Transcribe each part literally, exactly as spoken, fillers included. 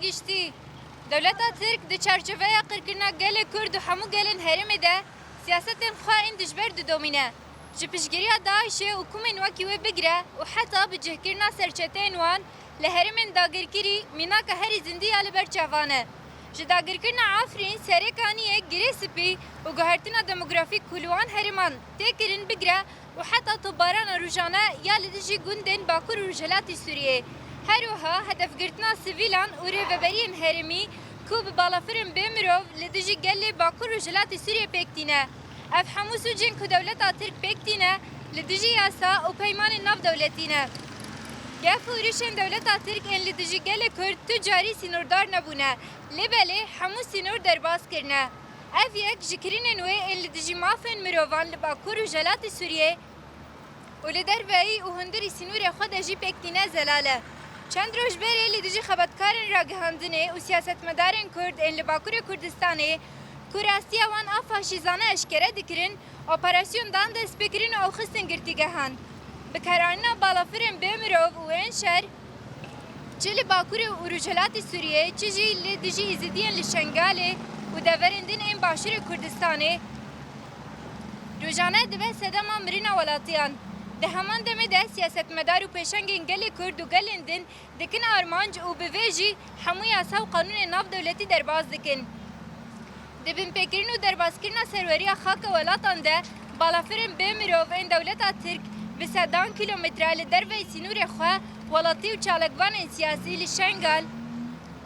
Giştî, dewleta Tirk di çarçoveya qirkirina gelê Kurd û hemû gelên herêmê de siyasetên xwe ên dijber didomîne. Ji piştgiriya DAIŞê û komên wekî wê bigire û heta bicihkirina serçeteyên wan li herêmên dagirkirî mînaka herî zindî ya li ber çavan e. Ji dagirkirina Efrîn, Serê Kaniyê, Girê Spî û guhertina demografîk ku li wan herêman tê kirin bigire û heta topbarana rojane ya li dijî gundên Bakur û Rojhilatê Sûriyê. Her wiha hedefgirtina sivîlan û rêveberiyên herêmî ku bi balafirên bê mirov li dijî gelê Bakur û Rojhilatê Sûriyê pêk tîne. Ev hemû sûcên ku dewleta Tirk pêk tîne li dijî yasa û peymanên navdewletî ne. Gef û êrîşên dewleta Tirk ên li dijî gelê Kurd tu carî sînordar nebûne, lê belê hemû sînor derbas kirine. Ev yek ji kirînên wê ên li dijî mafên mirovan li Bakur û Rojhilatê Sûriyê û li derveyî û hundirî sînorê xwe de jî pêk tîne zelal e. Çend roj berê li dijî xebatkarên ragihandinê û siyasetmedarên Kurd ên li Bakurê Kurdistanê ku rastiya wan a faşîzane eşkere dikirin, operasyon dan destpêkirin û ew xistin girtîgehan. Bi karanîna balafirên bê mirov û ên şer, çi li Bakurê û Rojhilatê Sûriyê, çi jî li dijî Êzidiyên li Şengalê û deverên din ên Başûrê Kurdistanê, rojane dibe sedema mirina welatiyan. Di heman demê de siyasetmedar û pêşengên gelê Kurd û gelên din dikin armanc û bi vê jî hemû yasa û qanûnên navdewletî derbas dikin. Di binpêkirin û derbaskirina serweriya xaka welatan de, balafirên bê mirov ên dewleta Tirk bi sedan kîlometre li derveyî sînorê xwe, welatî û çalakvanên siyasî li Şengal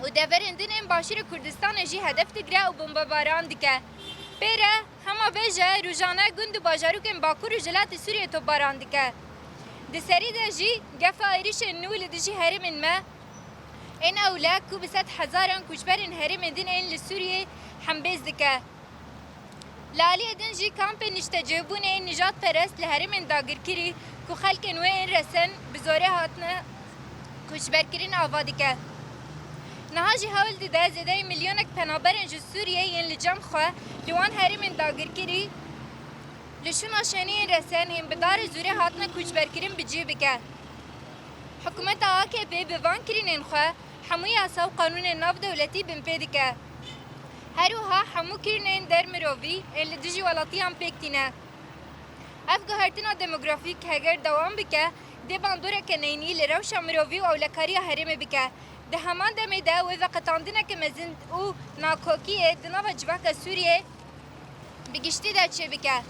û deverên din ên Başûrê Kurdistanê jî hedef digire û bombebaran dike. Pê re, hema vê jî rojane gund û bajarokên Bakur û Rojhilatê Sûriyê topbaran dike. Di serî de jî gefa êrîşên nû li dijî herêmên me ên ewle ku bi sed hezaran koçberên herêmên din ên li Sûriyê hembêz dike. Li aliyê din jî kampên niştecihbûnê ên nijadperest li herêmên dagirkirî ku xelkên wê ên resen bi zorê hatine koçberkirin ava dike. Niha jî hewl dide zêdeyî milyonek penaberên ji Sûriyê yên li cem xwe li wan herêmên dagirkirî li şûna şeniyên resen yên bi darê zorê hatine koçberkirin bi cih bike. Hikûmeta A K P bi van kirînên xwe hemû yasa û qanûnên navdewletî binpê dike. Her wiha hemû kirînên dermirovî ên li dijî welatiyan pêk tîne. Ev guhertina demografîk heger dewam bike, dê bandoreke neyînî li rewşa mirovî û ewlekariya herêmê bike. Di heman demê de wê veqetandineke mezin û nakokiyê di nava civaka Sûriyê bi giştî de çêbike.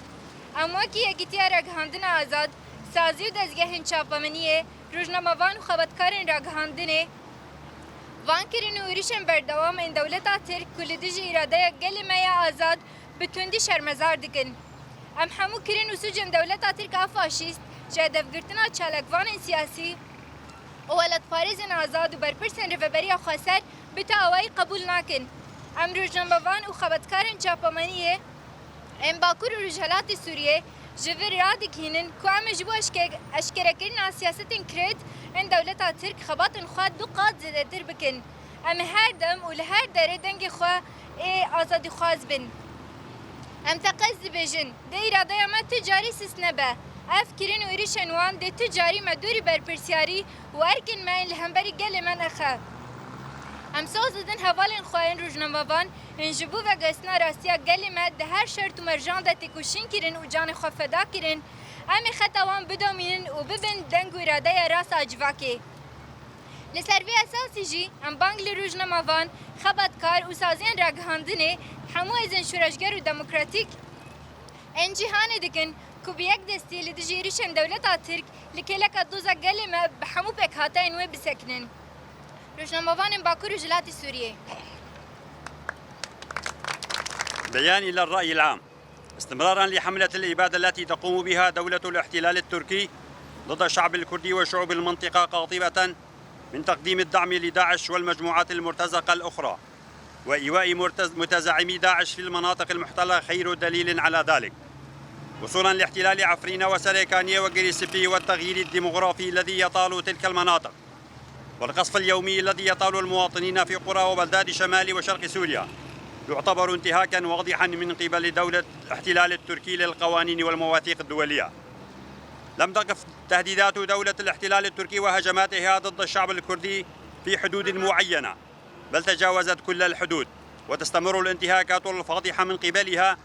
Em wekî Yekîtiya Ragihandina Azad, sazî û dezgehên çapemeniyê, rojnamevan û xebatkarên ragihandinê, van kirin û êrîşên berdewam ên dewleta Tirk ku li dijî îradeya gelê me ya azad bi tundî şermezar dikin. Em hemû kirin û sûcên dewleta Tirk a faşîst ji hedefgirtina çalakvanên siyasî û welatparêzên azad û berpirsên Rêveberiya Xweser bi tu awayî qebûl nakin. Em rojnamevan û xebatkarên çapemeniyê ên Bakur û Rojhilatê Sûriyê ji vir radighînin ku em ê ji bo eşke-, eşkerekirina siyasetên krêt ên dewleta Tirk xebatên xwe du qat zêdetir bikin. Em ê her dem û li her derê dengê xwe ê azadîxwaz bin. Em teqez dibêjin, dê îradeya me tu carî sist nebe. Ev kirin û êrîşên wan dê tu carî me dûrî berpirsiyarî û erkên me yên li hemberî gelê me nexe. Em soz didin hevalên xwe yên rojnamevan yên ji bo veguhestina rastiya gelê me di her şert û mercan de têkoşîn kirin û canê xwe feda kirin. Em ê xeta wan bidomînin û bibin deng û îradeya rast a civakê. Li ser vê esasî jî em bang li rojnamevan, xebatkar û saziyên ragihandinê, hemû hêzên şoreşger û demokratîk ên cîhanê dikin ku bi yek destî li dijî êrîşên dewleta Tirk li kêleka doza gelê me bi hemû pêkhateyên wê bisekinin. Rojnamevanên Bakur û Rojhilatê Sûriyê. بيان إلى الرأي العام. استمرارا لحملة الإبادة التي تقوم بها دولة الاحتلال التركي ضد الشعب الكردي وشعوب المنطقة، قاطبة من تقديم الدعم لداعش والمجموعات المرتزقة الأخرى، وإيواء مرتز-، متزعمي داعش في المناطق المحتلة خير دليل على ذلك، وصولا لاحتلال عفرين وسريكانية وقري سبي والتغيير الديمغرافي الذي يطال تلك المناطق، والقصف اليومي الذي يطال المواطنين في قرى وبلدات شمال وشرق سوريا يعتبر انتهاكا واضحا من قبل دولة الاحتلال التركي للقوانين والمواثيق الدولية. لم تقف تهديدات دولة الاحتلال التركي وهجماتها ضد الشعب الكردي في حدود معينة، بل تجاوزت كل الحدود، وتستمر الانتهاكات الفاضحة من قبلها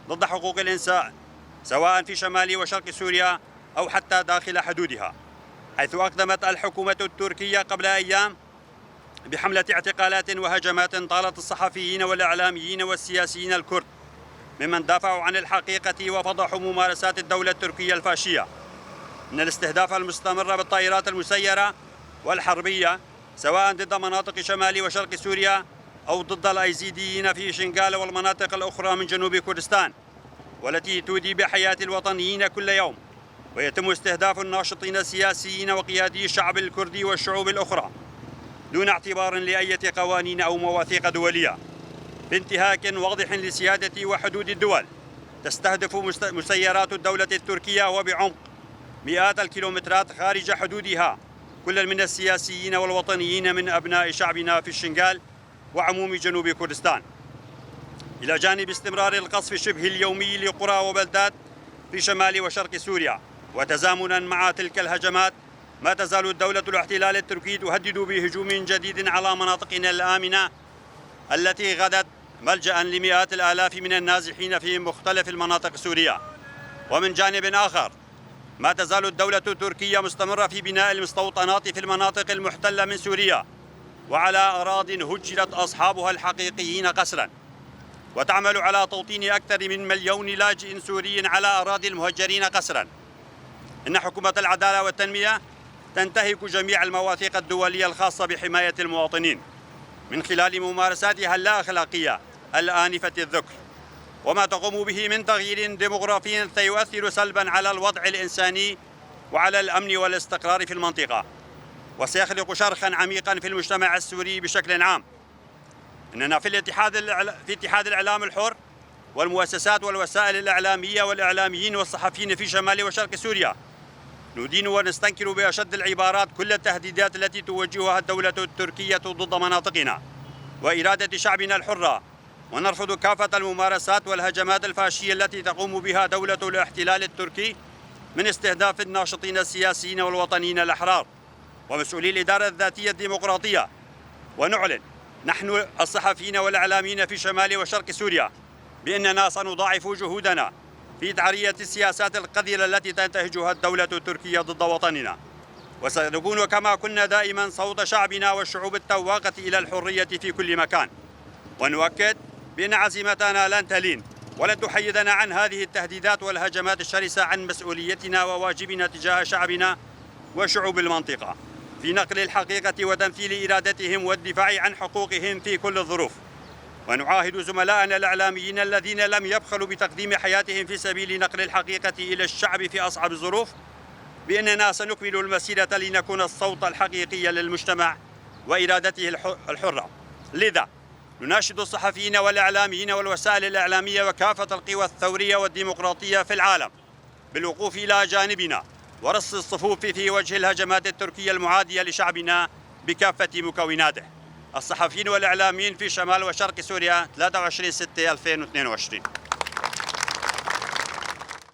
ضد حقوق الإنسان، سواء في شمال وشرق سوريا أو حتى داخل حدودها، حيث أقدمت الحكومة التركية قبل أيام بحملة اعتقالات وهجمات طالت الصحفيين والإعلاميين والسياسيين الكرد ممن دافعوا عن الحقيقة وفضحوا ممارسات الدولة التركية الفاشية من الاستهداف المستمر بالطائرات المسيرة والحربية، سواء ضد مناطق شمال وشرق سوريا أو ضد الأيزيديين في شنغال والمناطق الأخرى من جنوب كردستان، والتي تودي بحياة الوطنيين كل يوم، ويتم استهداف الناشطين السياسيين وقيادي الشعب الكردي والشعوب الأخرى دون اعتبار لأية قوانين أو مواثيق دولية، بانتهاك واضح لسيادة وحدود الدول. تستهدف مست-، مسيرات الدولة التركية وبعمق مئات الكيلومترات خارج حدودها كل من السياسيين والوطنيين من أبناء شعبنا في الشنغال وعموم جنوب كردستان، إلى جانب استمرار القصف شبه اليومي لقرى وبلدات في شمال وشرق سوريا. وتزامنا مع تلك الهجمات، ما تزال الدولة الاحتلال التركي تهدد بهجوم جديد على مناطقنا الآمنة التي غدت ملجأ لمئات الآلاف من النازحين في مختلف المناطق السورية. ومن جانب آخر، ما تزال الدولة التركية مستمرة في بناء المستوطنات في المناطق المحتلة من سوريا وعلى أراض هجرت أصحابها الحقيقيين قسرا، وتعمل على توطين أكثر من مليون لاجئ سوري على أراضي المهجرين قسرا. إن حكومة العدالة والتنمية تنتهك جميع المواثيق الدولية الخاصة بحماية المواطنين من خلال ممارساتها اللا أخلاقية الآنفة الذكر، وما تقوم به من تغيير ديموغرافي سيؤثر سلبا على الوضع الإنساني وعلى الأمن والاستقرار في المنطقة، وسيخلق شرخا عميقا في المجتمع السوري بشكل عام. إننا في الاتحاد الإعلا-، في اتحاد الإعلام الحر والمؤسسات والوسائل الإعلامية والإعلاميين والصحفيين في شمال وشرق سوريا ندين ونستنكر بأشد العبارات كل التهديدات التي توجهها الدولة التركية ضد مناطقنا وإرادة شعبنا الحرة، ونرفض كافة الممارسات والهجمات الفاشية التي تقوم بها دولة الاحتلال التركي من استهداف الناشطين السياسيين والوطنيين الأحرار ومسؤولي الإدارة الذاتية الديمقراطية. ونعلن نحن الصحفيين والإعلاميين في شمال وشرق سوريا بأننا سنضاعف جهودنا في تعرية السياسات القذرة التي تنتهجها الدولة التركية ضد وطننا، وسنكون كما كنا دائما صوت شعبنا والشعوب التواقة إلى الحرية في كل مكان. ونؤكد بأن عزيمتنا لن تلين ولن تحيدنا عن هذه التهديدات والهجمات الشرسة عن مسؤوليتنا وواجبنا تجاه شعبنا وشعوب المنطقة في نقل الحقيقة وتمثيل إرادتهم والدفاع عن حقوقهم في كل الظروف. ونعاهد زملائنا الإعلاميين الذين لم يبخلوا بتقديم حياتهم في سبيل نقل الحقيقة إلى الشعب في أصعب الظروف بأننا سنكمل المسيرة لنكون الصوت الحقيقي للمجتمع وإرادته الح-، الحرة. لذا نناشد الصحفيين والإعلاميين والوسائل الإعلامية وكافة القوى الثورية والديمقراطية في العالم بالوقوف إلى جانبنا ورص الصفوف في وجه الهجمات التركية المعادية لشعبنا بكافة مكوناته. الصحفيين والإعلاميين في شمال وشرق سوريا، ثلاثة وعشرين ستة ألفين واثنين وعشرين.